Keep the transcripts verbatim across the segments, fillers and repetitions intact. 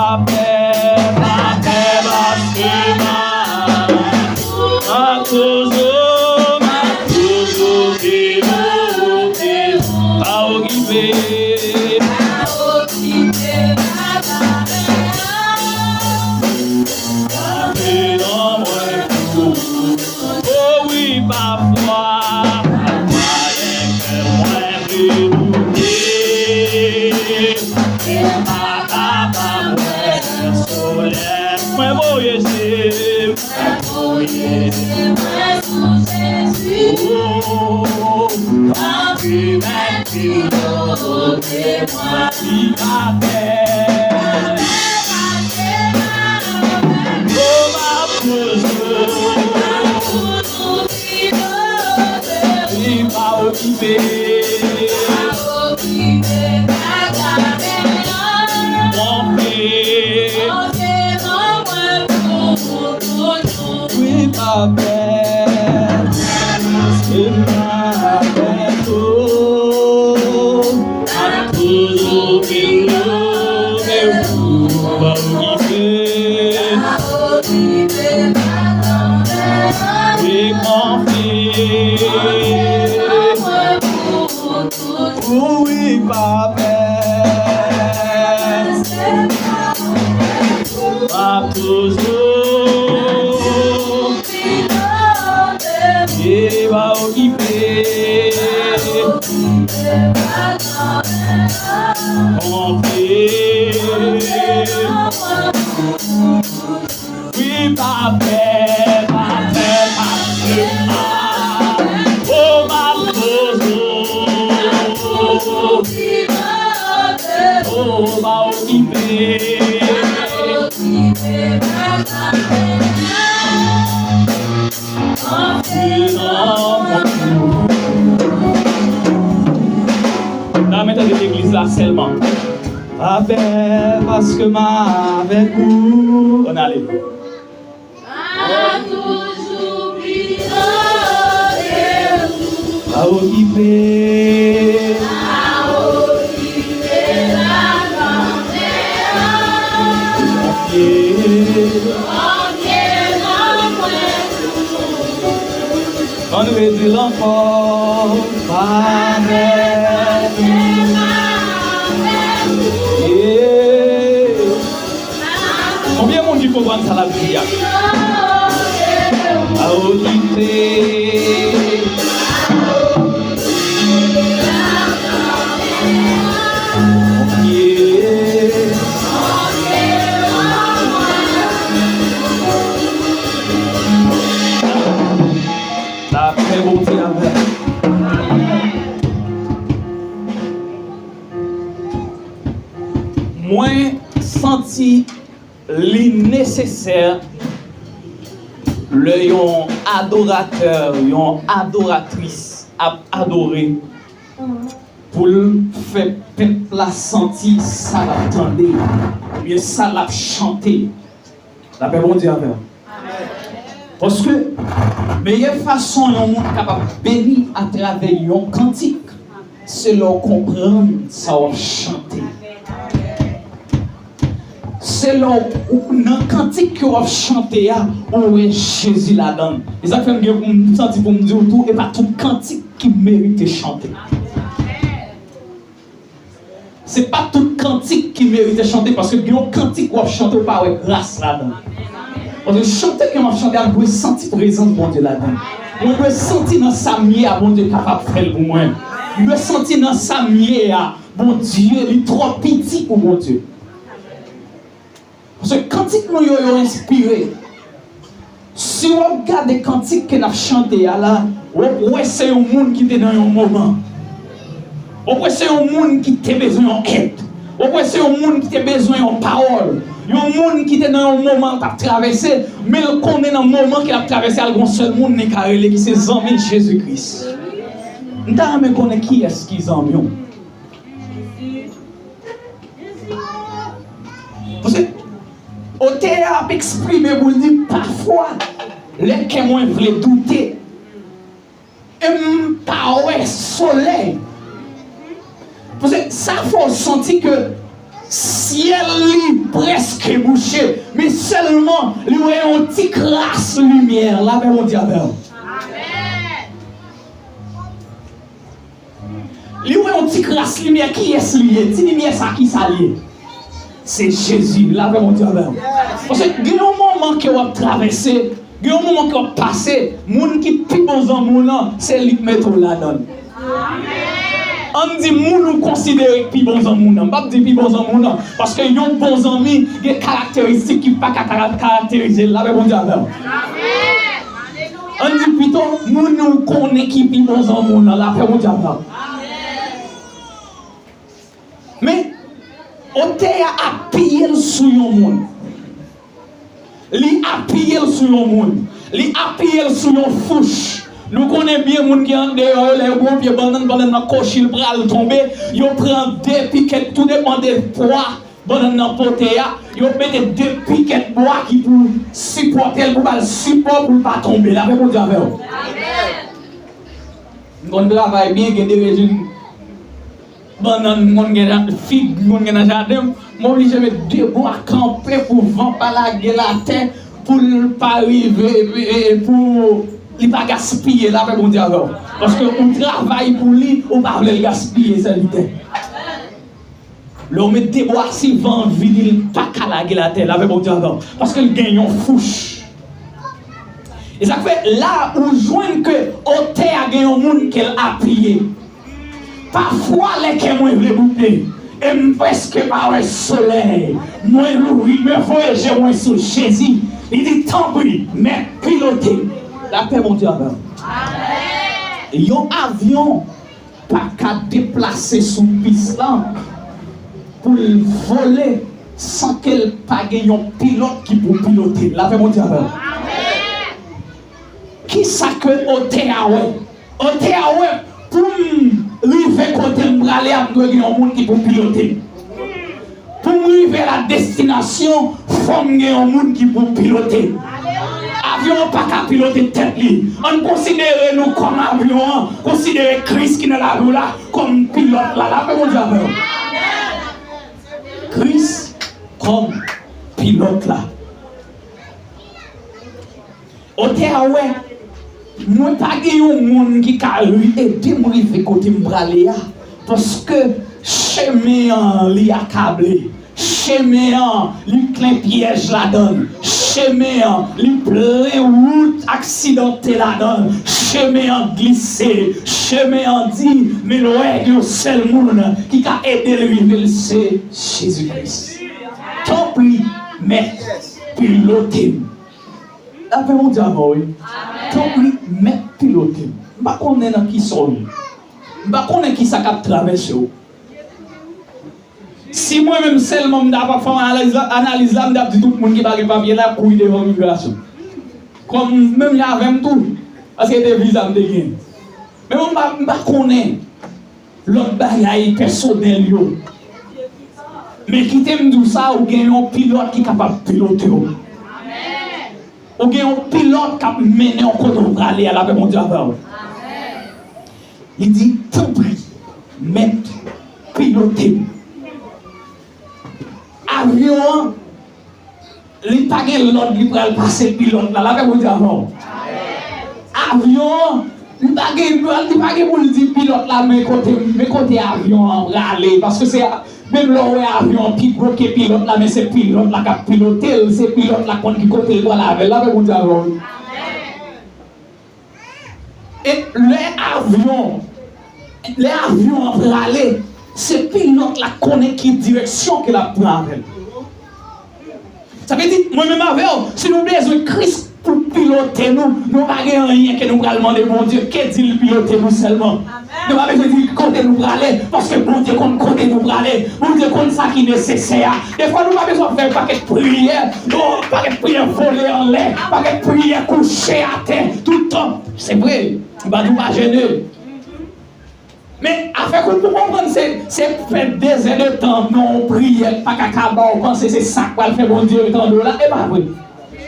Pè, pa pè, paske m avèk ou. M ap toujou, m ap toujou vin ou, pa okipe. Pa okipe, pa okipe. Kanpe nan mwen tou. O wi, pafwa, pafwa lè kè mwen vle boule, e m pa kapab wè solèy. Mwen voye je m, mwen voye je mwen sou Jezi. O, kanpe mèt pilote mwen. Li pa pè. O, m ap toujou. Li pa okipe. Kanpe. Wi, pa pè. Se m avèk ou. Toujou vin leve ou, pa okipe. Wi, kanpe. Wi, pa pè. M ap toujou. E pa okipe. Kanpe. Wi, pa pè, pa pè, pa pè. O, m ap toujou. O, pa okipe. N a men tande legliz la sèlman. Pa pè, paske m avèk ou. Ann ale. Pa toujou pilote ou. Pa okipe. Pa okipe lakanpe a. Konfye. Konfye nan mwen tou. Ann redi l ankò. Pa pè. Yeah. Konbyen moun ki konprann sa l ap di a? Pa okipe. Lapè Bondye avèk. Mwen santi li nesesè lè yon adoratè, yon adoratris ap adore, pou l fè pèp la santi sa l ap tande, oubyen sa l ap chante. Lapè Bondye avè w. Paske meyè fason yon moun kapab beni atravè yon kantik, se lè w konprann sa w ap chante. Se lè w, ou, nan kantik ke w ap chante a, ou wè Jezi ladan l. E sa k fè m gen pou m santi pou m di w tou, e pa tout kantik ki merite chante. Se pa tout kantik ki merite chante, paske gen yon kantik w ap chante, ou pa wè gras ladan l. Paske chante ke m ap chante a, m dwe santi prezans Bondye ladan l. Mwen dwe santi nan sa m ye a, Bondye kapab fè l pou mwen. M dwe santi nan sa m ye a, Bondye, li twò piti pou Bondye. Paske kantik nou yo, yo enspire. Si w ap gade kantik ke n ap chante a la, w ap wè se yon moun ki te nan yon moman. W ap wè se yon moun ki te bezwen yon èd. W ap wè se yon moun ki te bezwen yon pawòl. Yon moun ki te nan yon moman l t ap travèse, men l konnen nan moman ke l ap travèse a, l gon sèl moun li ka rele ki se zanmi l, Jezi Kris. M ta renmen konnen kiyès ki zanmi w. Paske otè a ap eksprime pou l di, pafwa, lè kè mwen vle doute, e m pa wè solèy. Paske sa fè w santi ke syèl li prèske bouche, men sèlman li wè yon ti kras limyè. Lapè Bondye avè w. Li wè yon ti kras limyè, kiyès li ye? Ti limyè sa, ki sa l ye? Se Jezi. Lapè Bondye avè w. Paske gen yon moman ke w ap travèse, gen yon moman ke w ap pase, moun ki pi bon zanmi w lan, se li k mete w ladan l. Ann di moun ou konsidere k pi bon zanmi w nan. M p ap di pi bon zanmi w nan, paske yon bon zanmi gen karakteristik ki pa ka kara-, karakterize l. Lapè Bondye avè w. Ann di pito, moun ou konnen ki pi bon zanmi w nan. Lapè Bondye avè w. Men, otè a apiye l sou yon moun. Li apiye l sou yon moun. Li apiye l sou yon fouch. Nou konnen byen moun ki andeyò yo, lè yo pran yon pye bannann, bannann nan kochi, l pral tonbe, yo pran de pikèt, tou depann de pwa bannann nan pote a, yo mete de pikèt bwa ki pou sipòte l, pou ba l sipò pou l pa tonbe. Lapè Bondye avè w. M konn travay byen, gen de rejim bannann m konn gen nan, fig m konn gen nan jaden m, m oblije met de bwa kanpe pou van pa lage l atè, pou l pa rive, e, e, pou li pa gaspiye. Lapè Bondye avè w. Paske ou travay pou li, ou pa vle l gaspiye, sèvitè. Lè w met de bwa, si van an vini, li pa ka lage l atè. Lapè Bondye avè w. Paske l gen yon fouch. E sa k fè, la, ou jwenn ke otè a gen yon moun ke l apiye. Pafwa, lè kè mwen vle boute, e m prèske pa wè solèy, mwen louvri, mwen voye je mwen sou Jezi. Li di, tanpri, Mèt, pilote m. Lapè Bondye avè w. Yon avyon pa ka deplase sou pis lan pou l vole san ke l pa gen yon pilòt ki pou pilote l. Lapè Bondye avè w. Kisa ke otè a wè? Otè a wè, pou m rive kote m prale a, m dwe gen yon moun ki pou pilote m. Pou m rive la destinasyon, fò m gen yon moun ki pou pilote m. Avyon an pa ka pilote tèt li. Ann konsidere nou kòm avyon an, konsidere Kris ki nan lavi w la kòm pilòt la. Lapè Bondye avè w. Kris kòm pilòt la. Otè a wè, mwen pa gen yon moun ki ka ri-, ede m rive kote m prale a, paske chemen an li akable, chemen an li plen pyèj ladan l, chemen an li plen wout aksidante ladan l, chemen an glise, chemen an di, men l wè gen yon sèl moun ki ka ede l rive l, se Jezi Kris. Tanpri, Mèt, pilote m. Lapè Bondye avè w, wi. Tanpri, Mèt, pilote m. M pa konnen nan kisa w ye. M pa konnen kisa k ap travèse w. Si mwen menm sèlman m ta ap fè analiz la, analiz la, m t ap di tout moun ki pa gen papye la kouri devan migrasyon. Kòm menm jan avè m tou, paske te viza m te gen. Men mwen m pa, m pa konnen lòt bagay pèsonèl yo. Men kite m di w sa, ou gen yon pilòt ki kapab pilote w. Ou gen yon pilòt k ap mennen w kote w prale a, lapè Bondye avè w. Li di, tanpri, Mèt, pilote m. Avyon an, li pa gen lòd li pral pase pilòt la. Lapè Bondye avè w. Avyon an, li pa gen, li pa gen pou l di pilòt la, men kote, men kote avyon an prale. Paske se, menm lè w wè avyon an pi gwo ke pilòt la, men se pilòt la k ap pilote l, se pilòt la k konn ki kote l pral avè l. Lapè Bondye avè w. E lè avyon, lè avyon an prale, se pilòt la konnen ki direksyon ke l ap pran avè l. Sa vle di, mwen menm avè w, si nou bezwen Kris pou pilote nou, nou pa gen anyen ke nou pral mande Bondye, ke di l pilote nou sèlman. Nou pa bezwen di l kote nou prale, paske Bondye konn kote nou prale. Bondye konn sa ki nesesè a. Defwa, nou pa bezwen fè pakèt priyè, yon pakèt priyè vole anlè, pakèt priyè kouche atè, tout tan. Se vre, m pa di w pa jene. Men afè ke w pou konprann, se, se fè dezè de tan nan yon priyè k pa ka ka ba w panse se sa k pral fè Bondye tande w la, e pa vre.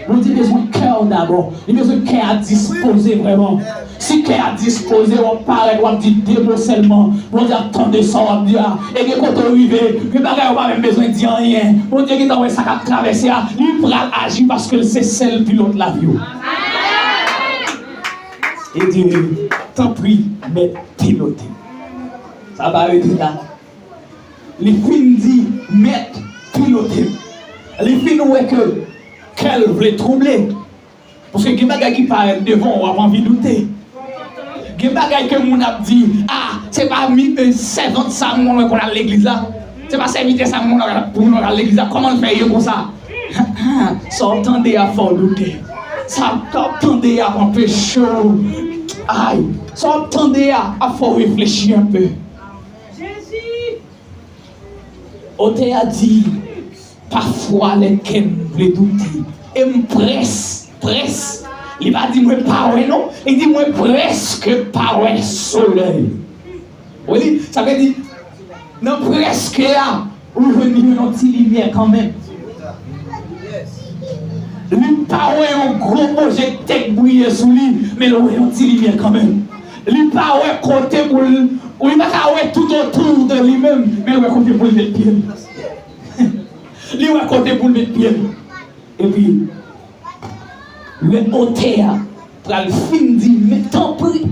Bondye bezwen kè w dabò. Li bezwen kè a dispoze vrèman. Si kè a dispoze, w ap parèt, w ap di de mo sèlman. Bondye ap tande sa w ap di a. E gen kote w rive, gen bagay ou pa menm bezwen di anyen. Bondye gentan wè sa k ap travèse a. Li pral aji paske l se sèl pilòt lavi w. E di, tanpri, mèt, pilote. Sa pa rete la. Li fin di, mèt, pilote m. Li fin wè ke kè l vle twouble. Paske gen bagay ki parèt devan w, w ap anvi doute. Gen bagay ke moun ap di, a, se pa mi, e, sèvant sa m konn wè konn al legliz la. Se pa sèvitè sa m konn wè pou konn al legliz la. Kòman l fè ye konsa? Sa w ap tande a fè w doute. Sa w ap tande a ap anpeche w. Ay, sa w ap tande a ap fè w reflechi enpe. Otè a di, pafwa lè kè m vle doute, e m près, près. Li pa di mwen pa wè non, li di mwen prèske pa wè solèy. Wi, sa vle di, nan prèske a, ou jwenn li jwenn yon ti limyè kanmenm. Li pa wè yon gwo pwojèktè k briye sou li, men l wè yon ti limyè kanmenm. Li pa wè kote pou l, ou li pa ka wè tout otou de li menm, men l wè kote pou l met pye l. Li wè kote pou l met pye l. Epi, lè otè a pral fin di, men tanpri,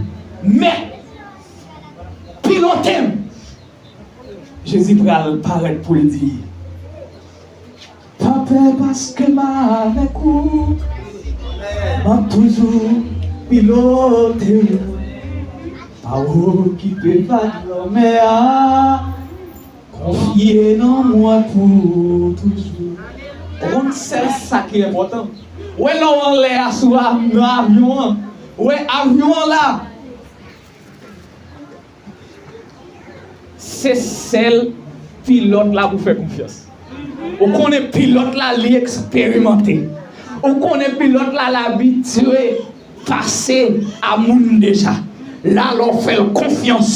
mèt, pilote m. Jezi pral parèt pou l di, pa pè paske m avèk ou, m ap toujou pilote w. Pa okipe vag lanmè a, konfye nan mwen pou toujou. Ou konn sèl sa ki enpòtan. Wè lè w anlè a sou a-, nan avyon an. Wè avyon an la. Se sèl pilòt la pou fè konfyans. Ou konnen pilòt la, li eksperimante. Ou konnen pilòt la, l abitye pase a moun deja. La, lè w fè l konfyans,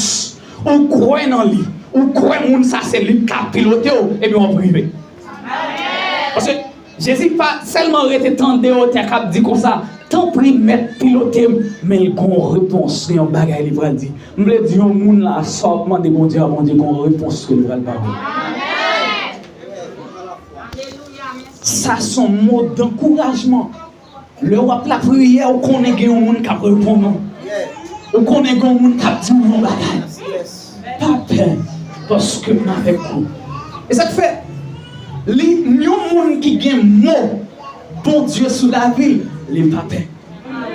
ou kwè nan li, ou kwè moun sa se li k ap pilote w, ebyen w ap rive. Paske Jezi pa sèlman rete tande otè k ap di konsa, tanpri, mèt, pilote m, men l gon repons, gen yon bagay li pral di. M vle di yon moun la, sa w ap mande Bondye a, Bondye gon repons ke l pral ba ou. Sa se yon mo dankourajman. Lè w ap lapriyè, ou konnen gen yon moun k ap reponn ou. Ou konnen gen yon moun k ap di w yon bagay. Pa pè, paske m avèk ou. E sa k fè, li, yon moun ki gen mo Bondye sou lavi l, li pa pè.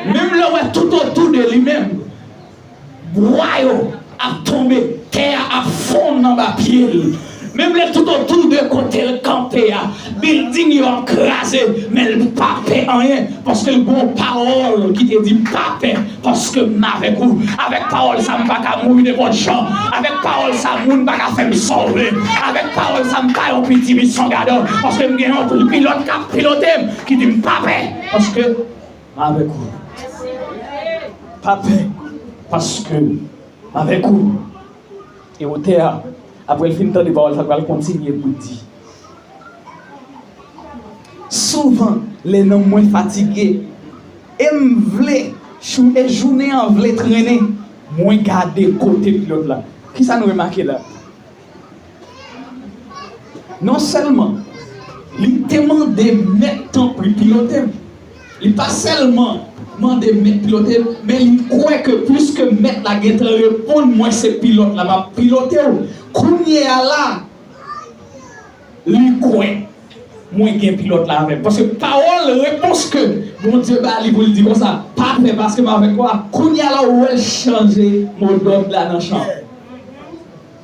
Menm lè w wè tout otou de li menm, bwa yo ap tonbe, tè a ap fonn anba pye l. Menm lè tout otou de kote l kanpe a, bilding yo ap kraze, men l pa pè anyen, paske l gon pawòl ki te di, pa pè, paske m avèk ou. Avèk pawòl sa, m pa ka mouri nenpòt jan. Avèk pawòl sa, moun pa ka fè m sove. Avèk pawòl sa, m pa yon piti misyon gadan, paske m gen yon pilòt k ap pilote m, ki di m pa pè, paske m avèk ou. Pa pè, paske m avèk ou. E otè a, apre l fin tande pawòl sa, l pral kontinye pou l di, souvan, lè nanm mwen fatige, e m vle, jou-, e jounen an vle trennen, mwen gade kote pilòt la. Kisa nou remake la? Non sèlman li te mande, mèt, tanpri, pilote m. Li pa sèlman mande, mèt, pilote m, men li kwè ke piske mèt la gentan reponn, mwen se pilòt la, m ap pilote w. Kounye a la, li kwè mwen gen pilòt la avè m. Paske pawòl repons ke Bondye ba li pou l di konsa, pa pè paske m avèk ou a, kounye a la ou wè l chanje modòd la nan chan.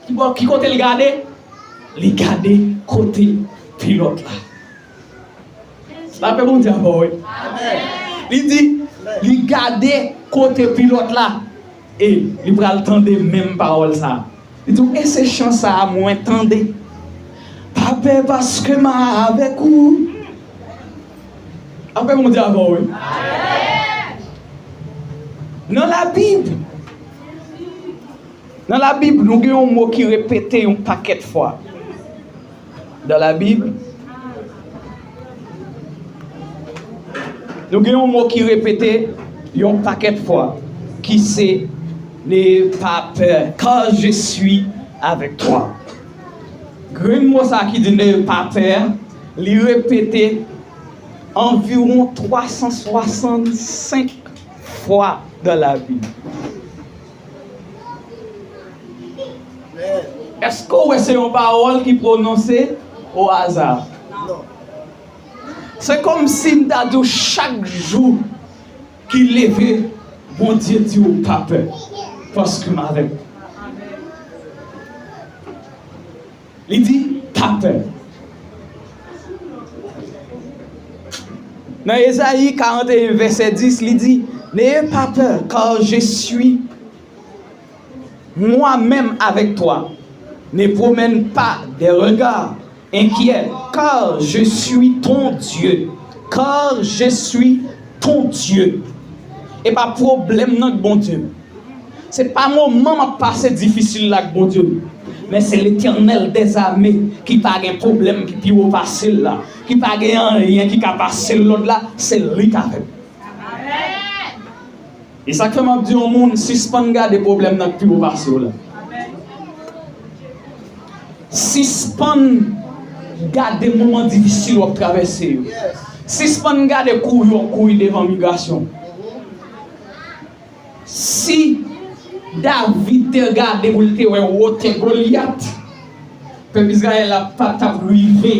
Ki bò, ki kote l gade? Li gade kote pilòt la. Lapè Bondye avè w, wi. Li di, li gade kote pilòt la e li pral tande menm pawòl sa a. Li di, e se chan sa a mwen tande. Pa pè paske m avèk ou. Lapè Bondye avè w, wi. Nan Labib, nan Labib, nou gen yon mo ki repete yon pakèt fwa. Dans la Bible, Nou gen yon mo ki repete yon pakèt fwa, ki se n'ayez pas peur, car je suis avec toi. Grenn mo sa ki di n'ayez pas peur, li repete anviwon twa san swasannsenk fwa dans la Bible. Èske w wè se yon pawòl ki pwononse o aza? Se kòmsi m ta di w chak jou ki leve, Bondye di w pa pè, paske m avèk ou. Li di, pa pè. Nan Ezayi karanteyen vèsè dis, li di, n'ayez pas peur, car je suis moi-même avec toi. Ne promène pas des regards inquiets, car je suis ton Dieu. Car je suis ton Dieu. E pa pwoblèm nan k Bondye. Se pa moman m ap pase difisil la k Bondye. Men se Letènèl dèzame ki pa gen pwoblèm ki pi wo pase l la, ki pa gen anyen ki ka pase l lòd la, se li k avè m. E sa k fè m ap di yon moun, sispann gade pwoblèm nan k pi wo pase w la. Sispann gade moman difisil w ap travèse yo. Sispann gade kouri w ap kouri devan migrasyon. Si David te gade pou l te wè wotè Golyat, pèp Izrayèl la pa t ap rive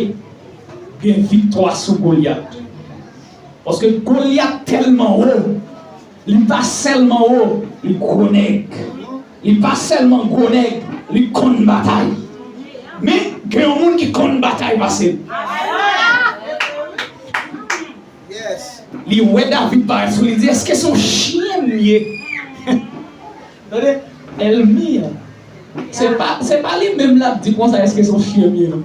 gen viktwa sou Golyat. Paske Golyat tèlman wo, li pa sèlman wo, li gwo nèg. Li pa sèlman gwo nèg, li konn batay. Men, gen yon moun ki konn batay pase l. Li wè David parèt sou li, li di, èske se yon chen m ye? Tande, ènmi an. Se pa, se pa li menm l ap di konsa, èske se yon chen m ye, non.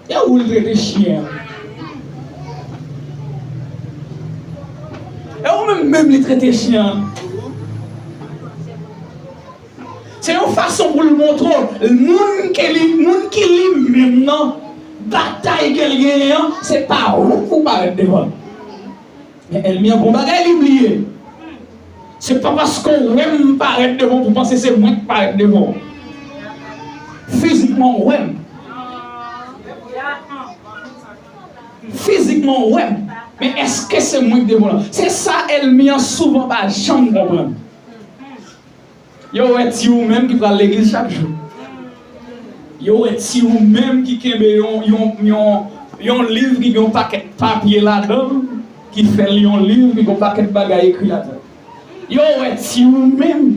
E ou l trete chen an. E ou menm, menm li trete chen an. Se yon fason pou l montre w, moun ke li, moun ki li menm nan, batay ke l genyen an, se pa ou pou parèt devan l. Men ènmi an gon bagay li bliye. Se pa paske w wè m parèt devan w pou w panse se mwen k parèt devan w. Fizikman w wè m. Fizikman w wè m. Men èske se mwen k devan w la? Se sa ènmi an souvan pa janm konprann. Yo wè ti ou menm ki pral legliz chak jou. Yo wè ti ou menm ki kenbe yon, yon, yon, yon liv ki gen yon pakèt papye ladan l, ki fè l yon liv ki gen yon pakèt bagay ekri ladan l. Yo wè ti ou menm.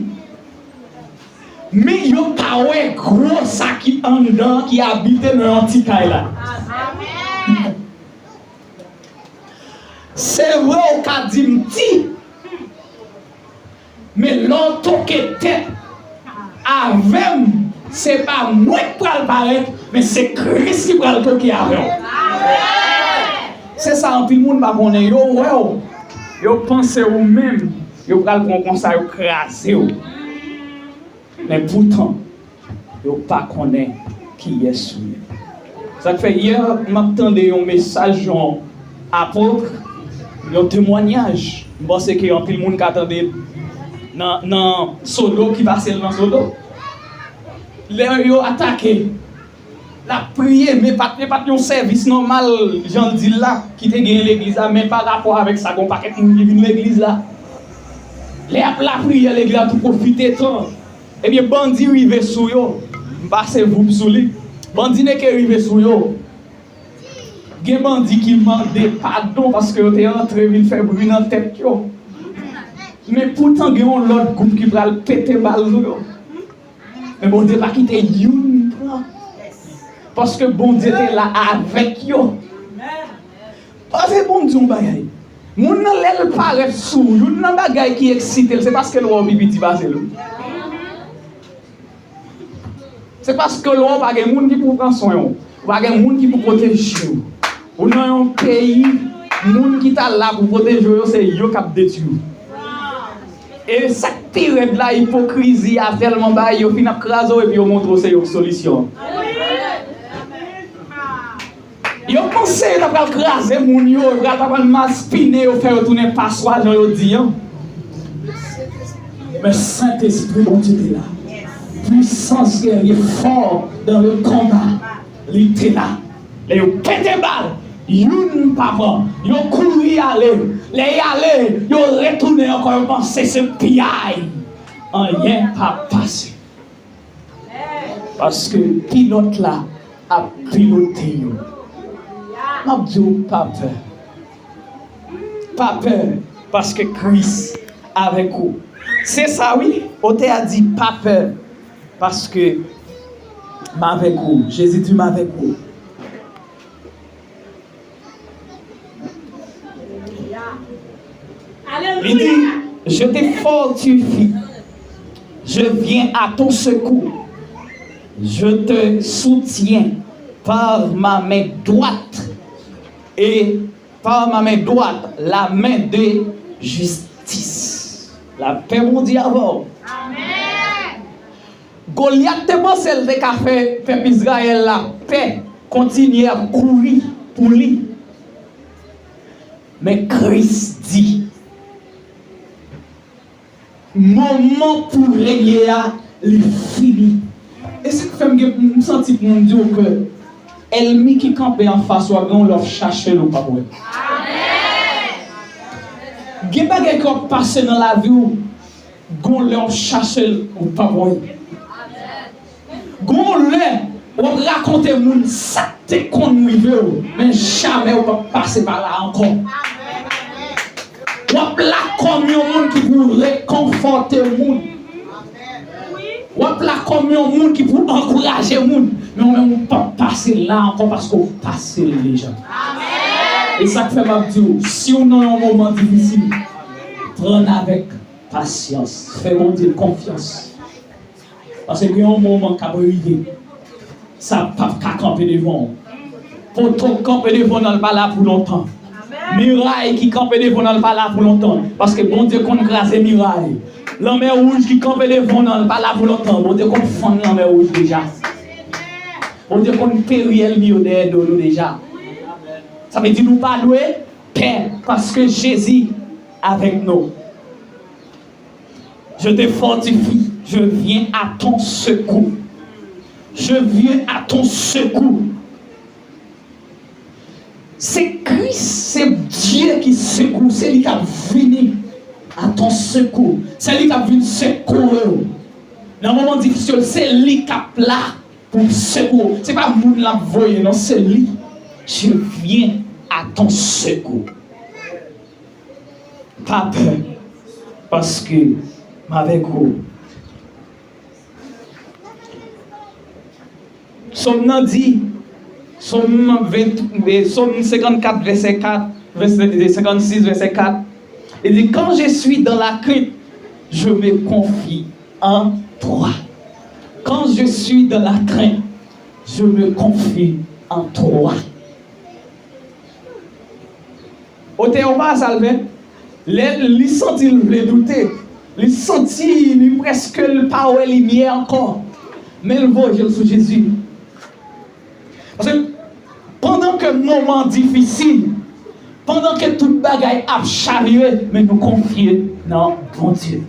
Men yo pa wè gwo sa ki anndan, ki abite nan yon ti kay la. Se vre, ou ka di m ti, men lè w toke tèt avè m, se pa mwen k pral parèt, men se Kris ki pral toke avè w. Se sa anpil moun pa konnen. Yo wè w, yo panse ou menm, yo pral pran w konsa, yo kraze w. Men poutan, yo pa konnen kiyès ou ye. Sa k fè yè, m ap tande yon mesaj yon apot, yon temwayaj. M panse ke anpil moun ka tande l nan, nan Sodo, ki pase l nan Sodo. Lè yo atake, l ap priye, men pa t, men pa t yon sèvis nòmal, jan l di l la, ki te genyen legliz la, men pa rapò avèk sa, gon pakèt moun ki vin legliz la. Lè y ap lapriyè, legliz la tou pwofite tan. Ebyen, bandi rive sou yo. M pase voup sou li. Bandi neke rive sou yo. Gen bandi ki mande padon paske yo te antre vin fè bri nan tèt yo. Men poutan gen yon lòt gwoup ki pral pete bal sou yo. Men Bondye pa kite youn pran. Paske Bondye te la avèk yo. Paske Bondye yon bagay. Moun nan lè l parèt sou ou, youn nan bagay ki eksite l, se paske l wè w pi piti pase l wi. Se paske l wè w pa gen moun ki pou pran swen w, ou pa gen moun ki pou pwoteje w. Ou nan yon peyi, moun ki ta la pou pwoteje w yo, se yo k ap detwi w. E sa k pi rèd la, ipokrizi a tèlman bay, yo fin ap kraze w epi yo montre w se yo k solisyon an. Yo panse yo ta pral kraze moun yo, yo pral, ta pral maspinen yo, fè yo tounen paswa, jan yo di an. Men Sentespri Bondye te la. Pwisans gèrye fò dans le combat, li te la. Lè yo pete bal, youn pa pran. Yo kouri ale. Lè y ale, yo retounen ankò, yo panse se piyay. Anyen pa pase. Paske pilòt la ap pilote yo. M ap di w, pa pè. Pa pè, paske Kris avèk ou. Se sa wi, otè a di, pa pè, paske m avèk ou. Jezi di, m avèk ou. Li di, je te fortifie, je viens à ton secours, je te soutiens par ma main droite et par ma main droite, la main de justice. Lapè Bondye avè w. Golyat te panse l te ka fè pèp Izrayèl la pè, kontinye ap kouri pou li. Men Kris di, moman pou renye a, li fini. E sa k fè m gen, m santi pou m di w ke ènmi ki kanpe anfas ou a, gen yon lè w ap chache l, ou p ap wè l. Gen bagay k ap pase nan lavi w, gen yon lè w ap chache l, ou p ap wè l. Gen yon lè, w ap rakonte moun sa k te konn rive w, men jamè w p ap pase pa la ankò. W ap la kòm yon moun ki pou rekonfòte moun. W ap la kòm yon moun ki pou ankouraje moun, men w menm ou p ap pase la ankò paske w pase l deja. E sa k fè m ap di w, si w nan yon moman difisil, pran l avèk pasyans, fè Bondye konfyans. Paske gen yon moman k ap rive, sa p ap ka kanpe devan w. Poto k kanpe devan w nan l pa la pou lontan. Miray ki kanpe devan w nan l pa la pou lontan. Paske Bondye konn kraze miray. Lanmè wouj ki kanpe devan w nan l pa la pou lontan. Bondye konn fann lanmè wouj deja. Bondye konn peri ènmi yo dèyè do nou deja. Sa vle di nou pa dwe pè, paske Jezi avèk nou. Je te fortifie, je viens à ton secours. Je viens à ton secours. Se Kris, se Dye ki sekou, se li k ap vini à ton secours. Se li k ap vin sekoure w. Nan moman difisil, se li k ap la pou sekou w. Se pa moun l ap voye, non, se li. Je viens à ton secours. Pa pè, paske m avèk ou. Sòm nan di, Sòm ven, eh, Sòm senkannkat, vèsè kat, vèsè, senkannsis, vèsè kat, li di, quand je suis dans la crainte, je me confie en toi. Quand je suis dans la crainte, je me confie en toi. Otè a pa sa l fè. Lè li santi l vle doute, li santi li prèske l pa wè limyè ankò, men l voye je l sou Jezi. Paske pandan ke moman difisil, pandan ke tout bagay ap chavire, men nou konfye nan Bondye.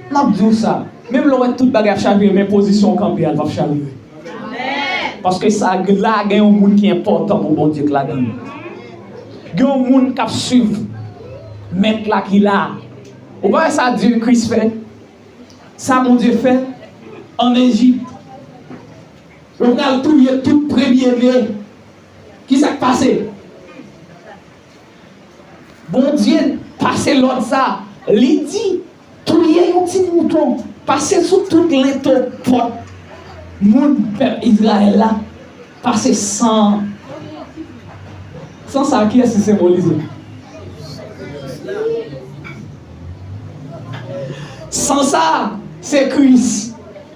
M ap di w sa, menm lè w wè tout bagay ap chavire, men pozisyon w kanpe a, l p ap chavire. Paske sa la gen yon moun ki enpòtan pou Bondye k ladan l. Gen yon moun k ap swiv Mèt la ki la. Ou pa wè sa Dye Kris fè? Sa Bondye fè ann Ejip. Yo pral touye tout premye ne. Kisa k pase? Bondye pase lòd sa, li di, touye yon ti mouton, pase sou tout lento pòt moun pèp Izrayèl la, pase san an. San sa, kiyès li senbolize? San sa, se Kris.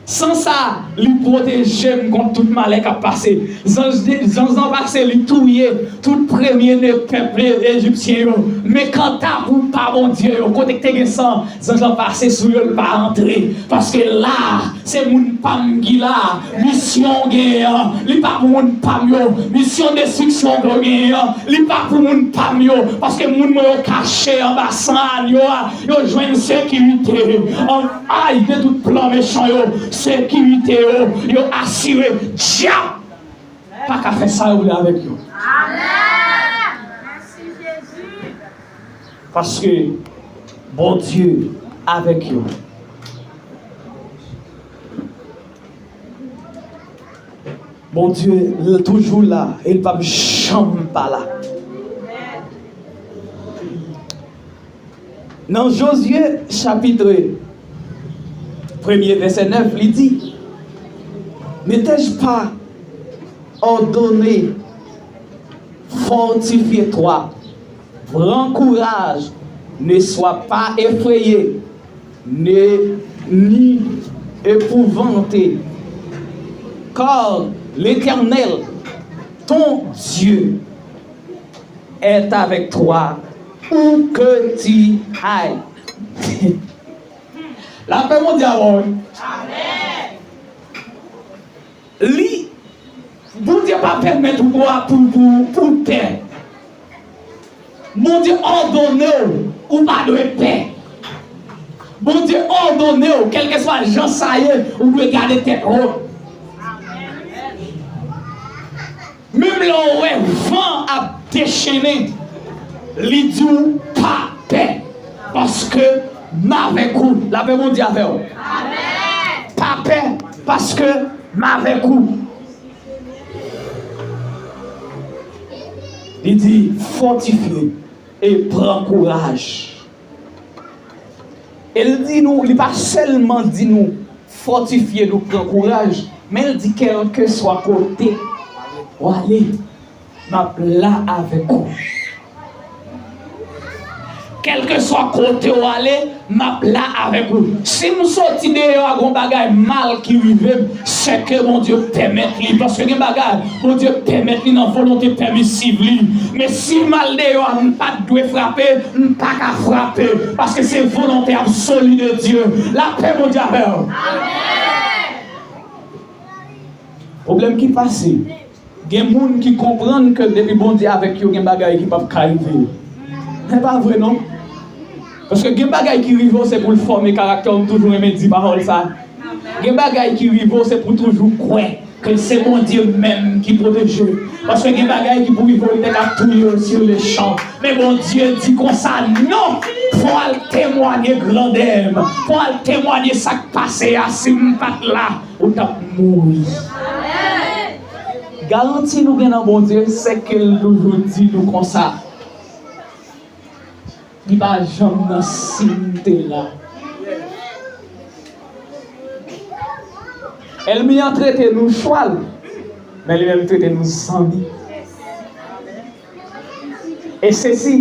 San sa, li pwoteje m kont tout malè k ap pase. Zanj de, zanj lan pase, li touye tout premye ne pèp e-, ejipsyen yo. Men kanta pou pa Bondye yo, kote k te gen san, zanj lan pase sou yo, li pa antre. Paske la, se moun pa m ki la. Misyon w genyen an, li pa pou moun pa m yo. Misyon destriksyon ke w genyen an, li pa pou moun pa m yo. Paske moun mwen yo kache anba san anyo a. Yo jwenn sekirite. An, ay, de tout plan mechan yo, sekirite yo, yo asire. Dyab pa ka fè sa yo vle avèk yo. Amèn. Mèsi, Jezi. Paske Bondye avèk yo. Bondye, l toujou la, e l p ap janm pa la. Nan Jozye chapit premye vèsè nèf, li di, Ne t'ai-je pas ordonné, fortifie-toi, prends courage, ne sois pas effrayé, ne, ni épouvanté, car l'Éternel, ton Dieu, est avec toi où que tu ailles. Lapè Bondye avè w. Li, Bondye pa pèmèt ou pou, pou, pou, pou w pè. Bondye òdone w, ou pa dwe pè. Bondye òdone w, kèlkeswa jan sa ye, ou dwe gade tèt wo. Menm lè w wè van ap dechennen, li di w pa pè, paske m avèk ou. Lapè Bondye avè w. Pa pè, paske m avèk ou. Li di, fòtifye e pran kouraj. E l di nou, li pa sèlman di nou fòtifye nou, pran kouraj, men l di kèlkeswa kote w ale, m ap la avèk ou. Kèlkeswa kote w ale, m ap la avèk ou. Si m soti deyò a, gon bagay mal ki rive m, sèke Bondye pèmèt li. Paske gen bagay, Bondye pèmèt li nan volonte pèmisiv li. Men si m al deyò a, m pa t dwe frape, m pa ka frape. Paske se volonte absoli de Dye. Lapè Bondye avè w. Pwoblèm ki pase, gen moun ki konprann ke depi Bondye avèk yo, gen bagay ki p ap ka rive yo. Men pa vre non. Paske gen bagay ki rive w, se pou l fòme karaktè w. M toujou renmen di pawòl sa. Gen bagay ki rive w, se pou w toujou kwè ke se Bondye menm ki pwoteje w. Paske gen bagay ki pou rive w, li te ka touye w sur le champ. Men Bondye di konsa, non, fò w al temwanye grandè m, fò w al temwanye sa k pase a, si m pa t la, ou t ap mouri. Garanti nou gen nan Bondye, se ke l toujou di nou konsa. Li pa janm nan si m te la. Ènmi an trete nou chwal, men li menm trete nou zanmi. E sesi,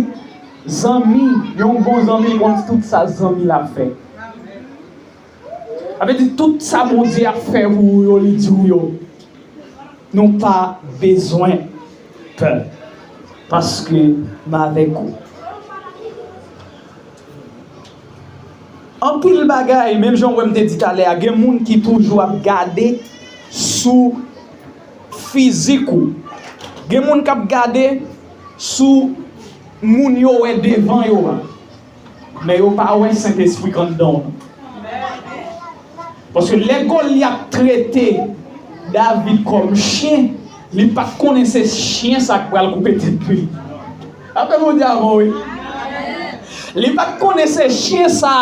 zanmi, yon bon zanmi konn tout sa zanmi l ap fè. Sa vle di tout sa Bondye ap fè pou ou yo, li di w yo. Nou pa bezwen pè, paske m avèk ou. Anpil bagay, menm jan w wè m te di talè a, gen moun ki toujou ap gade sou fizik ou. Gen moun k ap gade sou moun yo wè devan yo a. Men yo pa wè Sentespri k anndan w. Paske lè Golyat trete David kòm chen, li pa t konnen se chen sa k pral koupe tèt li. Apre Bondye avè w, wi. Li pa t konnen se chen sa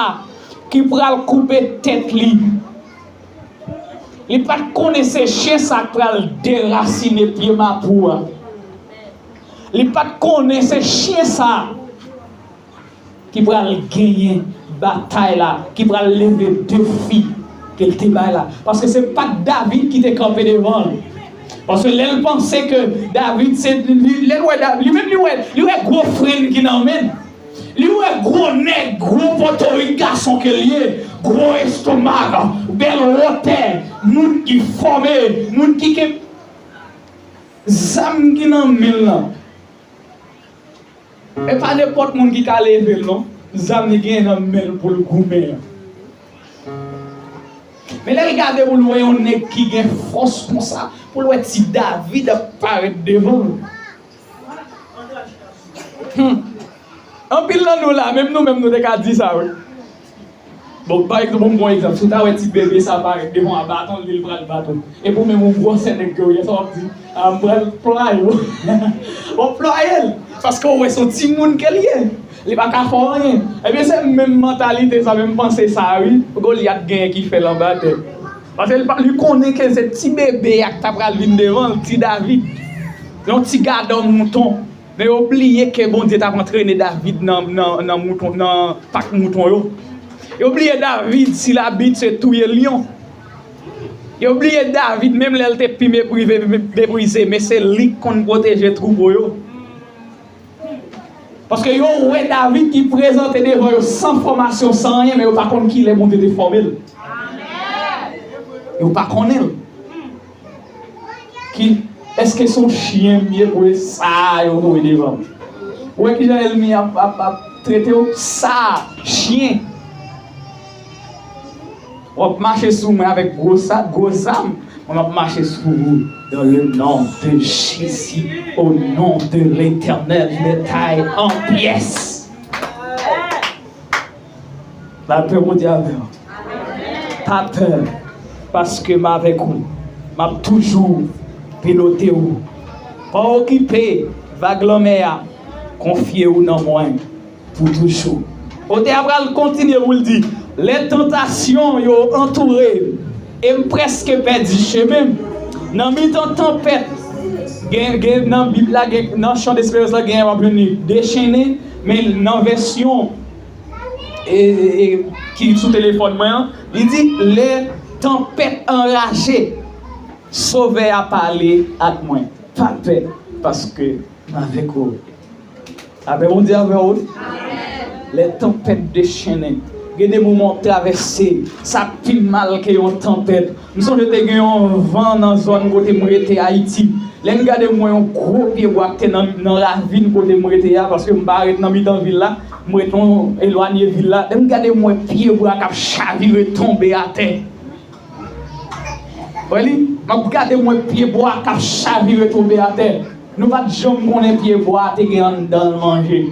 ki pral koupe tèt li. Li pa t konnen se chen sa k pral derasinen pye mapou a. Li pa t konnen se chen sa ki pral genyen batay la, ki pral leve defi ke l te bay la. Paske se pa t David ki te kanpe devan l. Paske lè l panse ke David se, li, lè l wè David, li menm li wè, li wè gwo fren ki nan men l. Li wè gwo nèg, gwo potorik gason ke l ye, gwo estomak, bèl wotè, moun ki fòme, moun ki gen zam ki nan men l lan. E pa nenpòt moun ki ka leve l non. Zam li genyen nan men l pou l goumen an. Men lè l gade pou l wè yon nèg ki gen fòs konsa, pou l wè ti David ap parèt devan l. Hmm. Anpil nan nou la, menm nou menm nou te ka di sa wi. Bon, pa egzanp, bon, bon egzanp, si w ta wè ti bebe sa parèt devan w a baton, li di l pral bat ou. Epi w menm ou gwosè nèg ke w ye, sa w ap di? A, m pral plwaye w. W ap plwaye l, paske w wè se yon timoun ke l ye. Li pa ka fè w anyen. Ebyen, se menm mantalite sa, menm panse sa a, wi. Golyat genyen ki fè l anba tè. Paske li pa, li konnen ke se ti bebe a ki ta pral vin devan l, ti David. Yon ti gadò mouton. Men yo bliye ke Bondye t ap antrene David nan, nan, nan mouton, nan pak mouton yo. Yo bliye David, si l abitye touye lyon. Yo bliye David, menm lè l te pi meprive, meprize, men se li k konn pwoteje twoupo yo. Paske yo wè David ki prezante devan yo san fòmasyon, san anyen, men yo pa konn kilè Bondye te fòme l. Yo pa konnen l. Ki, èske se yon chyen m ye pou e sa yo voye devan m? Ou wè kijan ènmi ap, ap, ap trete w? Sa, chyen. W ap mache sou mwen avèk gwo sa, gwo zam. Mwen m ap mache sou ou dans le nom de Jésus, au nom de l'Éternel, leta en pyès. Lapè Bondye avè w. Pa pè, paske m avèk ou. M ap toujou pilote w. Pa okipe vag lanmè a. Konfye w nan mwen pou toujou. Otè a pral kontinye pou l di, lè tantasyon yo antoure m, e m prèske pèdi chemen m. Nan mitan tanpèt, gen, gen, nan Bib la, gen, nan Chan Desperans la, gen w ap jwenn li dechennen, men nan vèsyon e, e, e, ki sou telefòn mwen an, li di, lè tanpèt anraje, Sovè a pale ak mwen. Pa pè, paske m avèk ou. Lapè Bondye avè w. Lè tanpèt dechennen, gen de moman w ap travèse, sa pi mal ke yon tanpèt. M sonje te gen yon van nan zòn kote m rete Ayiti. Lè m gade m wè yon gwo pyebwa ki te nan, nan ravin kote m rete a, paske m pa ret nan mitan vil la, m ret yon elwanye vil la. Lè m gade m wè pyebwa k ap chavire tonbe atè. Wè li, m ap gade m wè pyebwa k ap chavire tonbe atè. Nou pa t janm konnen pyebwa a te gen anndan l manje.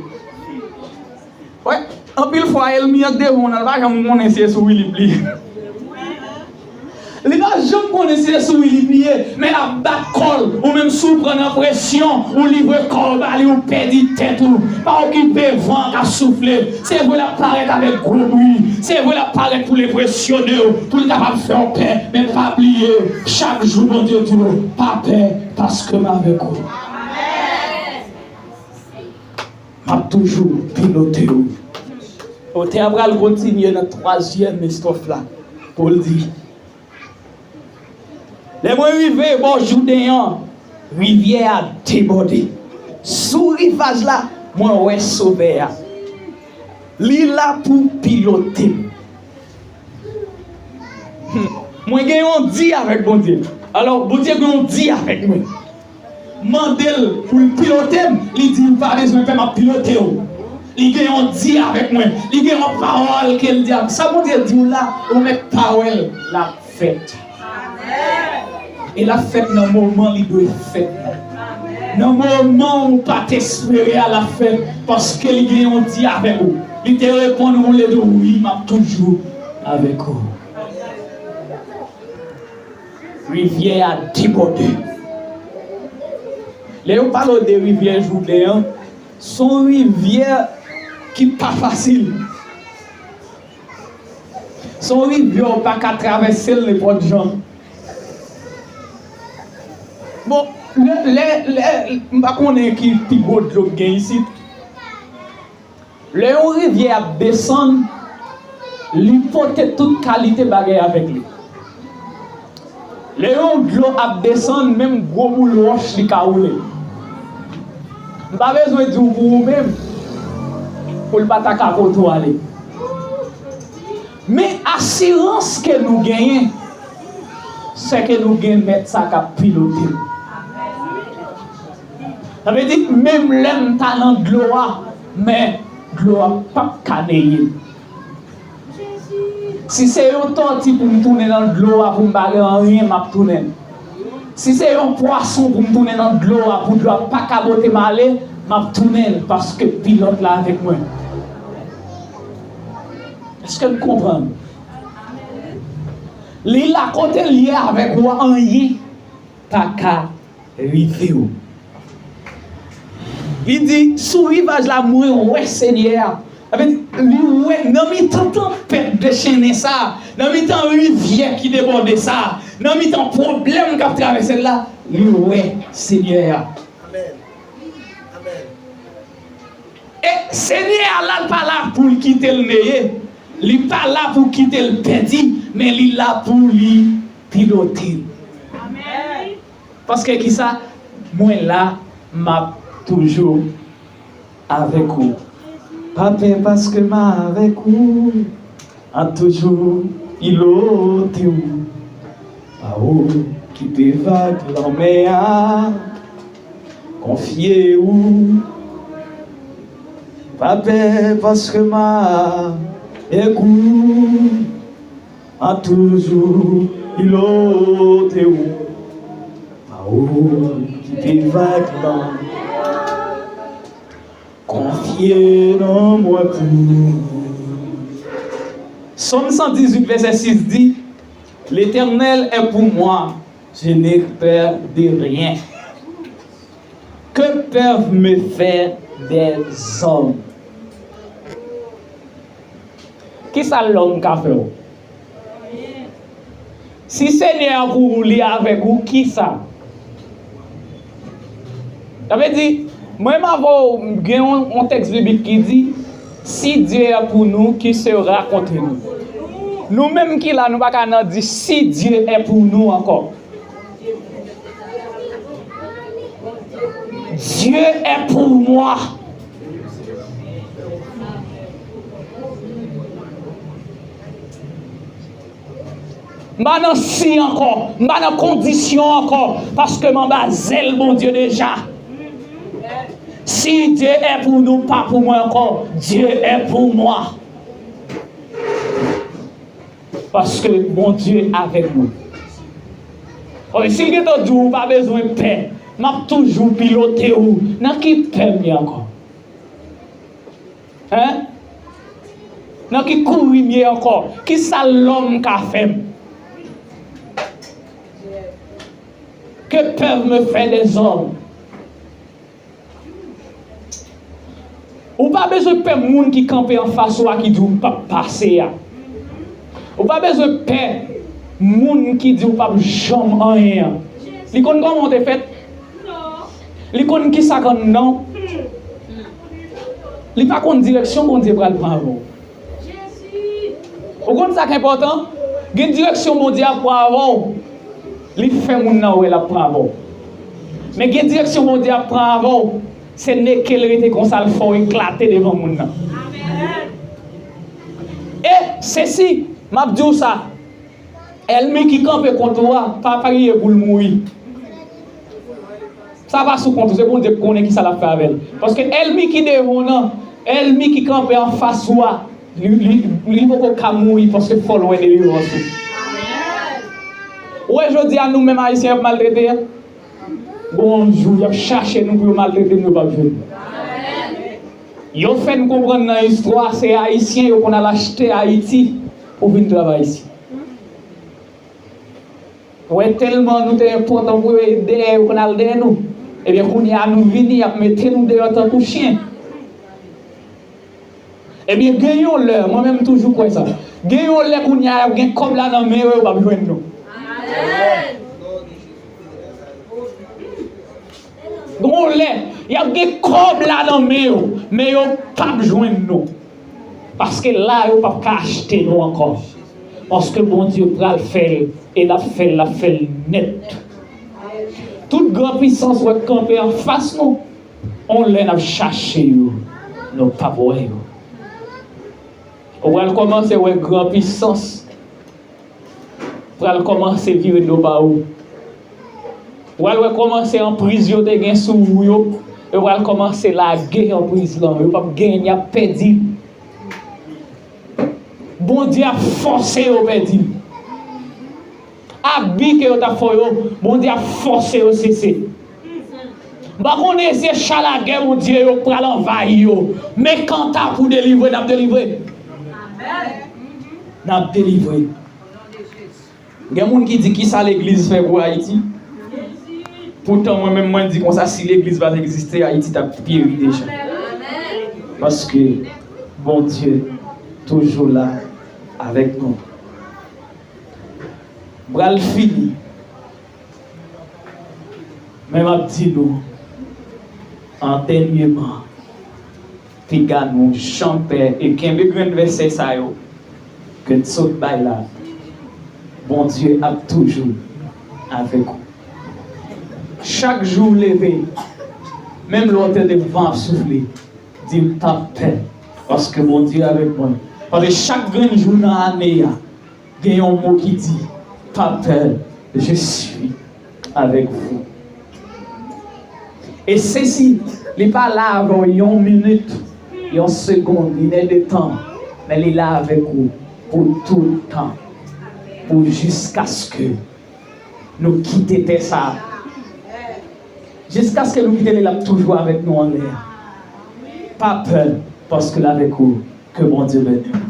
Wè, anpil fwa ènmi an k devan w nan, l pa janm konnen si se sou wi li pliye. Li pa janm konnen si se sou wi li pliye, men l ap bat kò l. Ou menm si w pran nan presyon, ou livre kò w ba li, ou pèdi tèt ou. Pa okipe van k ap soufle. Se vre l ap parèt avèk gwo bri. Se vre l ap parèt pou l enpresyone w, pou l kapab fè w pè. Men pa bliye, chak jou Bondye di w, pa pè, paske m avèk ou. M ap toujou pilote w. Otè a pral kontinye nan twazyèm estwòf la pou l di, lè mwen rive bò Jouden an, rivyè a debòde. Sou rivaj la, mwen wè Sovè a. Li la pou pilote m. Hmm. Mwen gen yon di avèk Bondye. Alò, Bondye gen yon di avèk mwen. Mande l pou l pilote m, li di m pa bezwen pè, m ap pilote w. Li gen yon di avèk mwen. Li gen yon pawòl ke l di avèk. Sa Bondye di w la, ou mèt pa wè l, l ap fèt. E l ap fèt nan moman li dwe fèt la. Nan moman ou pa t espere a, l ap fèt, paske li gen yon di avèk ou. Li te reponn ou, li di w, wi, m ap toujou avèk ou. Rivyè a debòde. Lè yo pale w de rivyè Jouden an, se yon rivyè ki pa fasil. Se yon rivyè w pa ka travèse l nenpòt jan. Bon, lè, lè, lè, m pa konnen ki pi gwo dlo k gen isit. Lè yon rivyè ap desann, li pote tout kalite bagay avèk li. Lè yon dlo ap desann, menm gwo boul wòch li ka woule. M pa bezwen di w pou ou menm. pou l pa ta ka pote w ale. Men asirans ke nou genyen, se ke nou gen Mèt sa k ap pilote n. Sa vle di, menm lè m ta nan dlo a, men dlo a p ap ka neye m. Si se yon tòti pou m tounen nan dlo a pou m pa gen anyen, m ap tounen l. Si se yon pwason pou m tounen nan dlo a pou dlo a pa ka pote m ale, m ap tounen l paske pilòt la avèk mwen. Èske n konprann? Li la kote l ye avèk ou a, anyen pa ka rive w. Li di, sou rivaj la, mwen wè Senyè a. Sa vle di, li wè, nan mitan tanpèt dechennen sa, nan mitan rivyè ki debòde sa, nan mitan pwoblèm k ap travèse l la, li wè Senyè a. Amèn. Amèn. E Senyè a la, l pa la pou l kite l neye. Li pa la pou kite l pèdi, men li la pou li pilote l. Amèn. Paske kisa? Mwen la, m ap toujou avèk ou. Pa pè paske m avèk ou. An toujou pilote w. Pa ou kite vag lanmè a konfye ou. Pa pè paske m avèk ou. An toujou pilote w. Pa ou kite vag lanmè a konfye nan mwen pou. Sòm san dizuit, vèsè sis di, L'Éternel est pour moi, je n'ai peur de rien. Que peuvent me faire des hommes? Kisa lòm ka fè w? Si Senyè a pou ou, li avèk ou, kisa? Sa vle di, mwen m avè w, gen yon, yon tèks biblik ki di, si Dieu est pour nous, qui sera contre nous? Nou menm ki la, nou pa ka nan di, si Dieu est pour nous ankò. Dieu est pour moi. M pa nan si ankò, m pa nan kondisyon ankò, paske m anba zèl Bondye deja. Si Dieu est pour nous, pa pou mwen ankò, Dieu est pour moi. Paske Bondye avèk nou. Oke, si l gentan di w ou pa bezwen pè, m ap toujou pilote w, nan ki pè m ye ankò? Hein? Nan ki kouri m ye ankò? Kisa lòm ka fè m? Que peuvent me faire des hommes? Ou pa bezwen pè moun ki kanpe anfas ou a ki di w p ap pase a. Ou pa bezwen pè moun ki di w p ap janm anyen an. Li konn kòman w te fèt. Li konn kisa k anndan w. Li pa konn direksyon Bondye pral pran avè w. Ou konn sa k enpòtan? Gen direksyon Bondye ap pran avè w. Li fè moun nan wè l ap pran avè w. Men gen direksyon Bondye ap pran avè w. Se neke l rete konsa, l fè w eklate devan moun nan. E sesi, m ap di w sa, ènmi ki kanpe kont ou a, pa priye pou l mouri. Sa pa sou kont ou, se Bondye k konnen kisa l ap fè avè l. Paske ènmi ki devan w nan, ènmi ki kanpe anfas ou a, li, li, li poko ka mouri paske fò l wè delivrans ou. Ou wè jodi a nou menm Ayisyen y ap maltrete a? Gon yon jou y ap chache nou pou yo maltrete nou, yo p ap jwenn nou. Yo fè n konprann nan istwa, se Ayisyen yo konn al achte Ayiti pou vin travay isi. Wè tèlman nou te enpòtan pou yo, e dèyè yo konn al dèyè nou. Ebyen kounye a nou vini, y ap mete nou deyò tankou chen. Ebyen gen yon lè, mwen menm m toujou kwè sa. Gen yon lè kounye a y ap gen kòb la nan men yo, yo p ap jwenn nou. Gen yon lè, y ap gen kòb la nan men yo, men yo p ap jwenn nou. Paske la, yo p ap ka achte nou ankò. Paske Bondye pral fè l, e l ap fè l, l ap fè l nèt. Tout gran pisans w wè k kanpe anfas nou, yon lè n ap chache yo, nou p ap wè yo. Ou pral kòmanse wè gran pisans pral kòmanse vire do ba ou. Ou pral wè kòmanse anpriz yo te gen sou ou yo, yo pral kòmanse lage anpriz lan. Yo p ap genyen, y ap pèdi. Bondye ap fòse yo pèdi. Abi ke yo t ap fè yo, Bondye ap fòse yo sese. M pa konnen se cha lagè Bondye yo pral anvayi yo. Men kanta pou delivre, n ap delivre. N ap delivre. Gen moun ki di, "Kisa legliz fè pou Ayiti?" Poutan, mwen menm, mwen di konsa, si legliz pa t egziste, Ayiti t ap peri deja. Paske Bondye toujou la avèk nou. M pral fini. Men m ap di nou, an dènyeman, piga nou jan pè e kenbe grenn vèsè sa yo ke n sot bay la. Bondye ap toujou avèk ou. Chak jou w leve, menm lè w tande van ap soufle, di, "M p ap pè, paske Bondye avèk mwen." Paske chak grenn jou nan ane a, gen yon mo ki di, "Pa pè, je suis avec vous." E se si li pa la avè w yon minit, yon segonn, inè de tan, men li la avèk ou pou tout tan, pou jiskaske nou kite tè sa a. Jiskaske nou kite li, l ap toujou avèk nou anlè a. Pa pè, paske l avèk ou. Ke Bondye beni w.